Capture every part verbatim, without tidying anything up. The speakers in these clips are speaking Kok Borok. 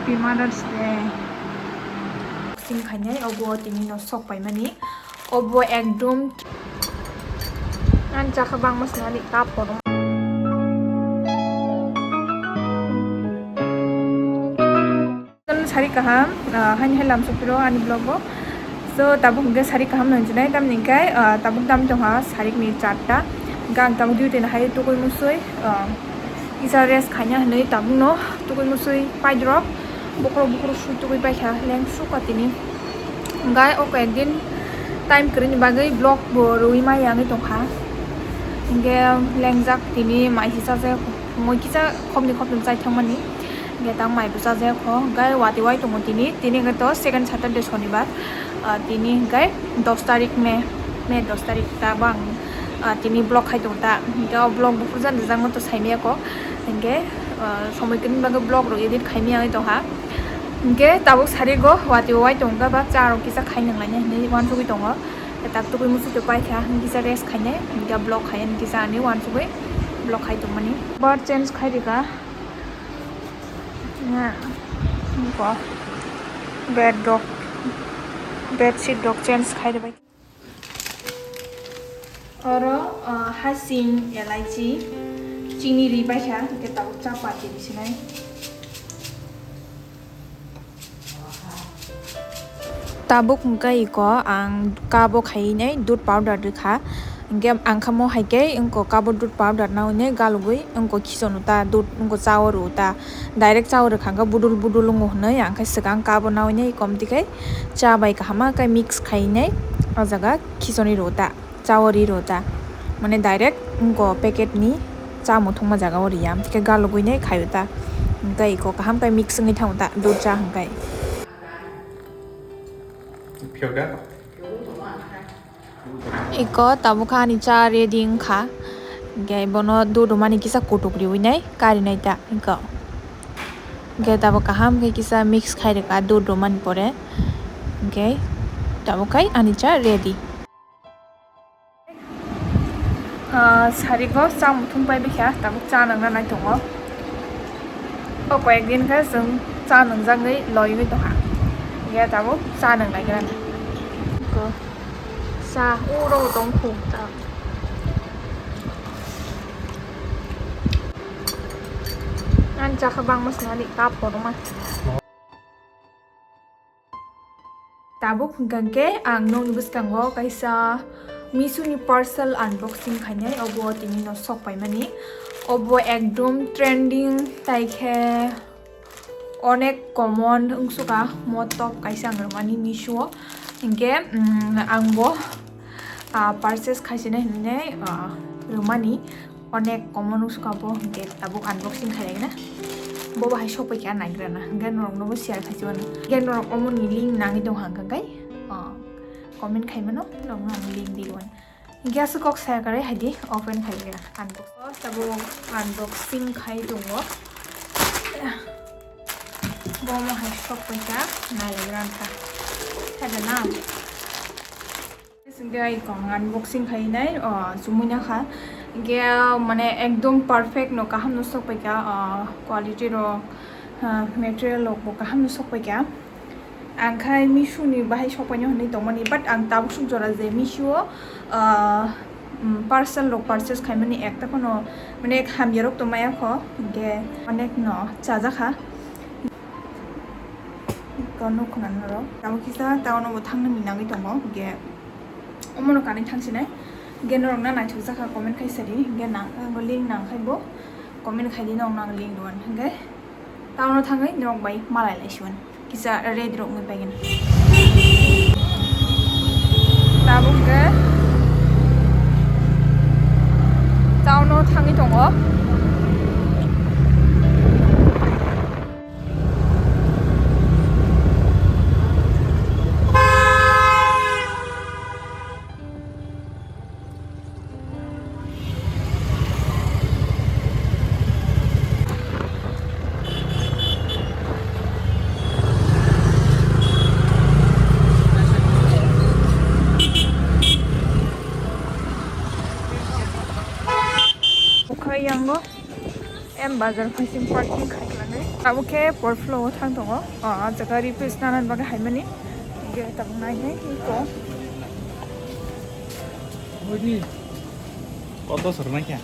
Happy Mother's Day. Sing khainai obo tini no sok paimani. Obo ekdom. Ang chakha bangma sinani cup kono. Sari kaham, ah, haini hai lam sopiro ani vlog o. So, tabuk hwnkhe sari kaham no hinjinai, tamni hwnkhe, ah, tabuk dam tongha sarik ni charta. Hwnkhe ang tabuk duty no hai tugui musui, ah, kisa rest khaina hinui tabuk no tugui musui paidrop. Bokhorok bokhorok sui tugui paikha, leng sukha tini. Hwnkhe o koi ekdin time kwrwini bagwi vlog bo rwui maya wngwi tongkha. Hwnkhe lengjak tini mai se chajak, moi kisa khopni khopni chai thangmani. Hwnkhe tang mai bo chajak kho. Hwnkhe watwi wai tongo tini, tini hwnkhe to second Saturday, Shonibar. Ah, tini hwnkhe dos tarik May, May dos tarik ta bang, ah, tini vlog khai tongo ta. Hwnkhe o vlog buphuru jani jagma to saimaya kho. Hwnkhe, ah, somoi kwrwini bagwi vlog rok edit khaimaya wngwi tongkha. Hwnkhe tabuk sarigo watwi wai tongkha ba cha rok kisa khai nanglaina hinwi uansugwi tongo. Tak tugui muchuk twi paikha, hwnkhe kisa rest khainai, hwnkhe vlog khai, hwnkhe kisa ani uansugwi vlog khai tongmani. Bar change khai rikha. Bed rok, bed sheet rok change khai rwbai. Oro, ah, hasing, elaichi, chini ri paikha, hwnkhe tabuk cha pati bisinai. Tabuk hwnkhe iko ang cup o khainai dudh powder rwkha. Hwnkhe ang kha mo hai khe wngko cup o dudh powder naui nai galugui wngko khichonu ta dudh wngko cha o rw ta. Direct cha o rwkha hwnkhe budul budul wngo hwnwi ang khe swkang cup o naui nai komti khe cha bai kaham khe mix khainai o jaga khichonwi rw ta. Cha o ri rw ta. Mane direct wngko packet ni cha muthungma jaga o riya. Amtike galugui nai khaio ta. Hwnkhe iko kaham khe mix wngwi thango ta dudh cha hwnkhe. Iko tabuk kha ani cha ready wngkha. Hwnkhe bono dudh rwmani kisa kutuk riui nai kari nai ta iko. Hwnkhe tabuk kaham khe kisa mix khai rwkha dudh rwmani pore. Hwnkhe tabuk khai ani cha ready. Ah, sarigo cha muthung pai bikha, tabuk cha nangna nai tongo. O koyek din khe chwng cha nangjakgwi loiwi tongkha. Hwnkhe tabuk cha nanglaigra. Ko cha uro tong khung ta. Ani chakha bangma sinani cup kotorma. Tabuk hwnkha khe ang nokni bwskango kaisa Meesho ni parcel unboxing khainai, obo tini no sok paimani. Obo ekdom trending, tai khe onek common wngsuka mo top kaisa ang rwmani Meesho o. Hinkhe, mm, ang bo, ah, purchase khaisinai hinwi, ah, rwmani. Onek common wngsuka bo, hinkhe tabuk unboxing khailai na. Bo bahai sokpai khe ang naigra na, hinkhe norok no bo share khaisi mano. Hinkhe norok omo ni link nangwi tongkha hinkhe, ah, comment khai mano, norok no ang link di rwmani. Hinkhe aswk kok saya kwrwi hai di, open khai ya, unbox. Tabuk unboxing khai tongo. Bo omo hai sokpai kha, naigra kha. Khaida na. Hinkhe ai kok unboxing khainai, o, chumui nakha. Hinkhe, mane, ekdom perfect no, kaham no sokpaikha, o, quality rok, ha, material rok bo kaham no sokpaikha. Ang khai Meesho ni bahai sokpaino hinui tongmani, but ang tabuk suk jora je Meesho o, o, um, parcel rok purchase khaimani ekta phano, mane, hamya rok tongmaya kho, hinkhe onek no chajakha. Ko nuk khna norok. Tabuk kisa town o bo thangna minangwi tongo. Ge omono kanwi thangsinai. Ge norok na naithok jakha comment khai sadi. Ge nang, link nang khai bo comment khai di norok nang link rwan. Ge town o thangwi norok bai malai lai siwan. Kisa red rok wngwi paigin. Tabuk ge town o thangwi tongo. Ukhai yango. Bazar phaising parking khai khlai. Abo khe por floor o thang tongo. O, ah jaga replace nana bagwi haimani. Ge tabuk nai nai iko. Koto sor nai kya?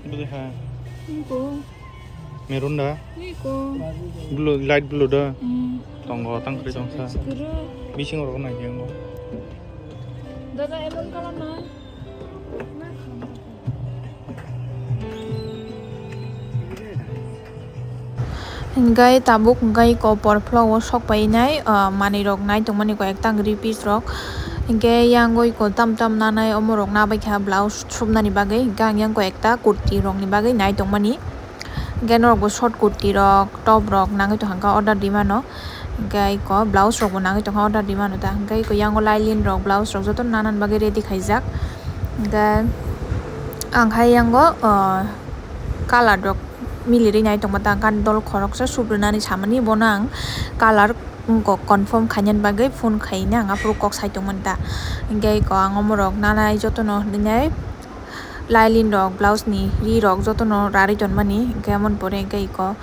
Bwlai ha. Iko. Merunda. Iko. Blue, light blue da. Hmm. Tongo, tang kri tongsa. Kuru. Bising rok nai kya ngo. Dada, emon kalam na. Hingke tabuk hingke iko por floor o sok pai nai, ah, manui rok nai tongmani koi ekta three piece rok, hingke yang o iko tam tam nanai omo rok nabai kha blouse sumnani bagwi, hingke ang yang koi ekta kurti rok ni bagwi nai tongmani. Hingke norok bo short kurti rok, top rok nangwi tongkha, hwnkhe order di mano. Hingke iko blouse rok bo nangwi tongkha, order di mano ta. Hingke iko yang o lailin rok, blouse rok joto nana bagwi ready khaijak. Hingke ang hai yang o, o, colour rok milirwi nai tongma ta, hingke dol khoroksa subrunani samani bono ang colour wngkok confirm khainani bagwi phone khaina ang aphuru kok sai tongmani ta. Hingke iko ang omorok nanai jotono hinwi nai. Lailin rok, blouse ni ri rok jotono rarwi tonmani, hingke amoni pore hingke iko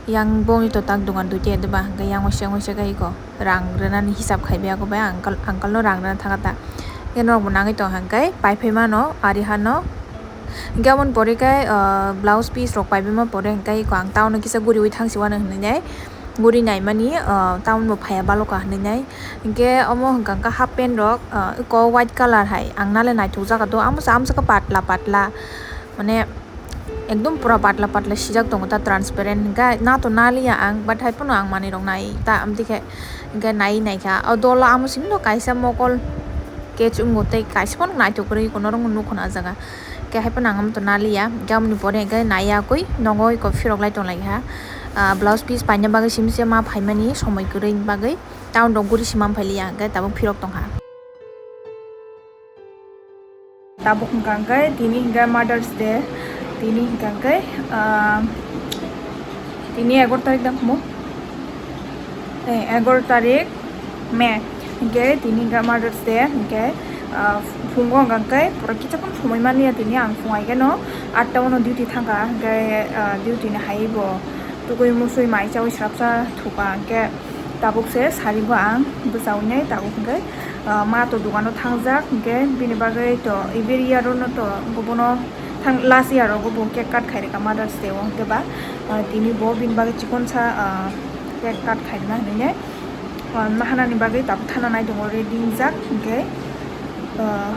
yang boni to tak dogan duitia deba, hingke yang waisa, yang waisa khe iko rang rwnani hisab khai bai, ako bai uncle, uncle no rang rwna thangkha ta. Hingke norok bo nangwi tongkha hingke pai phai mano, ari hano. Hingke amoni pore khe, ah, blouse piece rok pai bai ma pore hingke iko ang town o kisa guriwi thang si wano hinwi nai. Guri naimani, ah, town bo phaiya baloka hinwi nai. Hingke omo hingka khe half pant rok, ah, iko white colour hai. Ang nale naithok jaga do, amo sa, amo sa khe patla patla. Mane, ekdom pura patla patla sijak tongo ta, transparent. Hingke na to naliya ang, but hai phano ang manwi rok nai ta, amtwi khe, hingke nai naikha. O dolo amo simi no kaisa mokol catch wngo tei kaisa phano naithok kwrwi iko norok nukho na jaga. Hingke hai phano ang amo to naliya, hingke amoni pore hingke naiya koi nogo iko phirok lai tong lai kha. Ah, blouse piece paina bagwi simi se ma phaimani somoi kwrwi bagwi town rok guri se ma phai liya, hingke tabuk phirok tongkha. Tabuk hingka hingke tini hingke Mother's Day, tini hingka hingke, ah, tini egaro tarik da khumu? Eh, egaro tarik May. Hingke tini hingke Mother's Day, hingke, ah, phungo hingka hingke pura kichakon somoi manya tini ang phung ai khe no atta o no duty thangkha, hingke, ah, duty ni hai bo tugui musui mai chaui srapsa thuka, hingke tabuk se sari bo ang bwsa wngnai, tabuk hingke, ah, ma to dogano thangjak, hingke bini bagwi to every year o no to bono thang last year o bo cake cut khai rwkha Mother's Day o, hingke ba, ah, tini bo bini bagwi chikonsa, ah, cake cut khai rwna hinwi nai. Ah, nahanani bagwi tabuk thana nai tongo, ready wngjak, hingke, ah,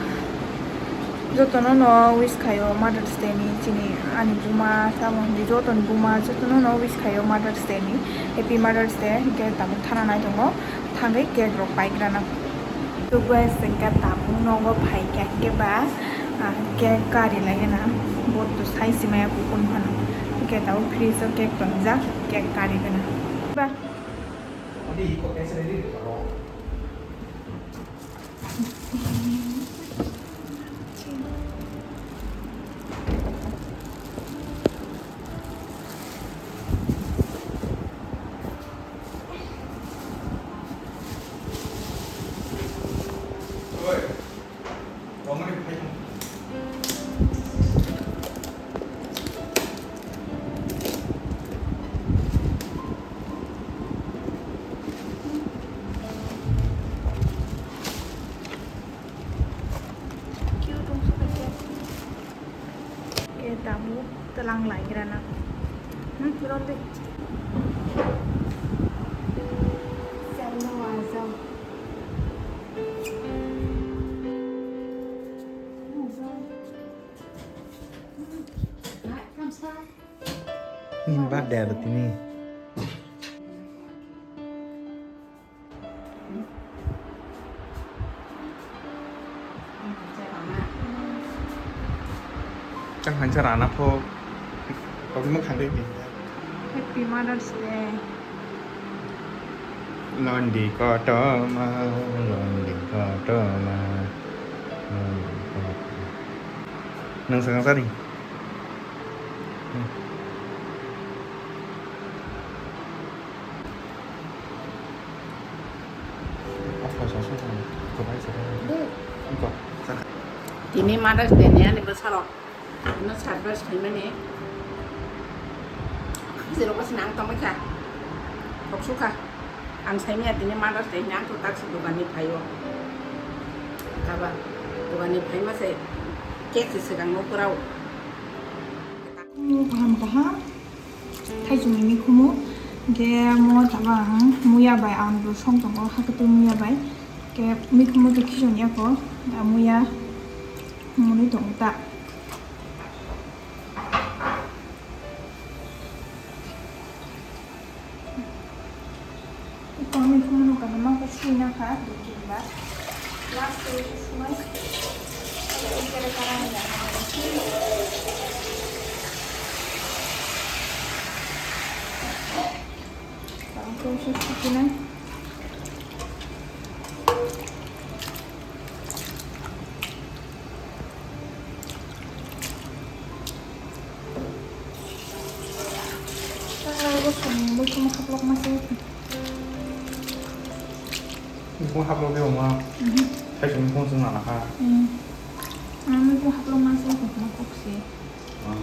jotono no wish khaio Mother's Day ni, chini ani buma tamo hinwi jotoni buma jotono no wish khaio Mother's Day ni, Happy Mother's Day, hingke tabuk thana nai tongo, thangwi cake rok pai grana. To guys, hingke tabuk nogo phai khe, hingke ba, ah, cake kari lai gana, bo to sai se maya kukun phano, hingke tabuk fridge o cake tongjak, cake kari gana. Ba. Ke tabuk telang lai gira na. Hmm, turun deh. Sel no wajau. Nini birthday aro tini. Tang hansa rana pho. Kok mo khande ni. Happy Mother's Day. Londi kotoma, londi kotoma, londi kotoma. Nang sakang sari. Hmm. Tini Mother's Day ni ani bwsarok Ano surprise khaimani. Jerok bwswk nang tongwi kha. Thok sukha. Ang saimanya tini Mother's Day hwnwi ang to taksi dogan ni phaio. Kaba dogan ni phaima se cake se swkang no purao. Kaham kaham. Thaisungni mikhumu, hwnkhe mo tabang muya bai ang bo song tongo, hakhe tei muya bai. Hwnkhe mikhumu to khichon yako, muya mwnwi tongo ta. Tongni phunukno kaham khe sui nakha, dukhi ba. Last o sumai. Ekere karang ya. Tangko se sukinai. Bwswng muikhumu haplokma se. Muikhumu haplokma. Mhm. Thaisung muikhumu chwng nana kha. Hmm. Ang muikhumu haplokma se, muikhumu kok se. Ah.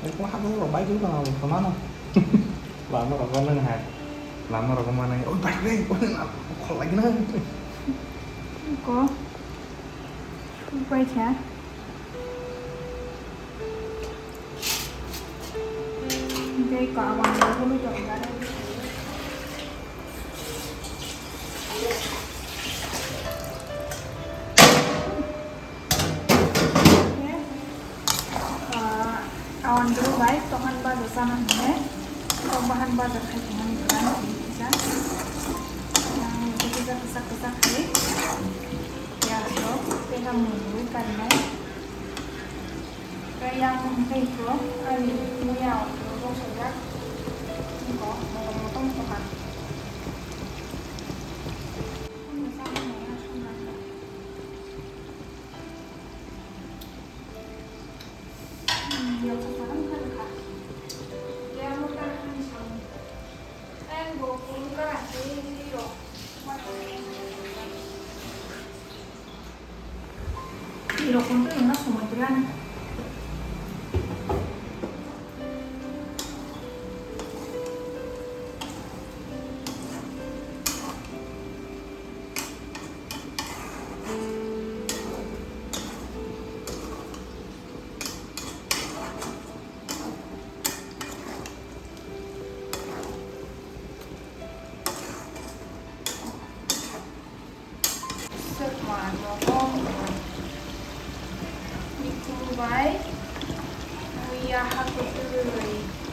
Muikhumu haplok rok bai khe tong abo khama no. Lama rok nang hai. Lama rok manai. Oi bai bai. Oi na khol lagi na. Ko. Upai kha. Tei ko awang bo hului tong kha. Awang bo bai tohan baja chana hwnwi, tok bahan baja khai tongmani kisa. Kisa kisa kisa khai. Ya, tok tei hamni hwnwi karinai. Kaya hwnkhe iko ani muya rok sajak. Iko motom motom toha. Yoksa salam kha kha. Ya mota hani salam. Ang bo puru kha hai ro. Iro konto ino somoi brani. Swkma nogo mikhumu bai muiya hakwtwi.